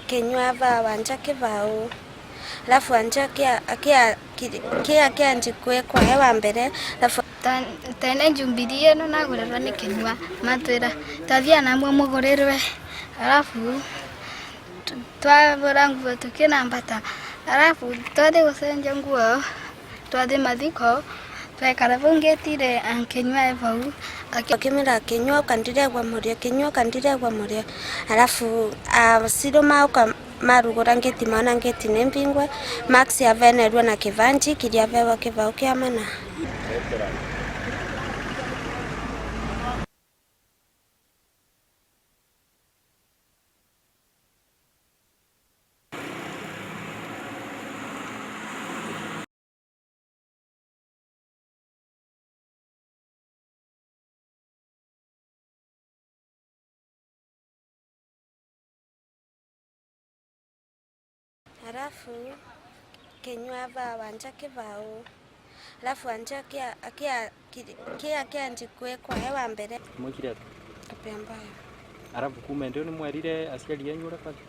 Kinyua va wanja kivau alafu anja kia akia kia kia njikwe kwa hewa mbere alafu Tene njumbiri ĩno nagũrĩrwo nĩ Kĩnyua matwĩra twathia namwe mũgũrĩrwe arabu twagũra nguo tũkĩnambata arabu twathiĩ gũcenjia nguo twathiĩ mathiko twekara vau ngĩtire Kĩnyua e vau. Akimira Kinyua ukandiregwa murio Kinyua ukandiregwa murio alafu Siro mauka marugura ngeti mwana ngeti nĩ mbingwe Max avenerua na kivanji kiria avewa kivau kia mana. Alafu Kinyua va wanja kivau alafu anja kia akia kia kia njikwe kwa hewa mbere. Mwekire atia? Tabia mbaya. Arabu kuma ndio nimwerire aciari anyu uria kwathi?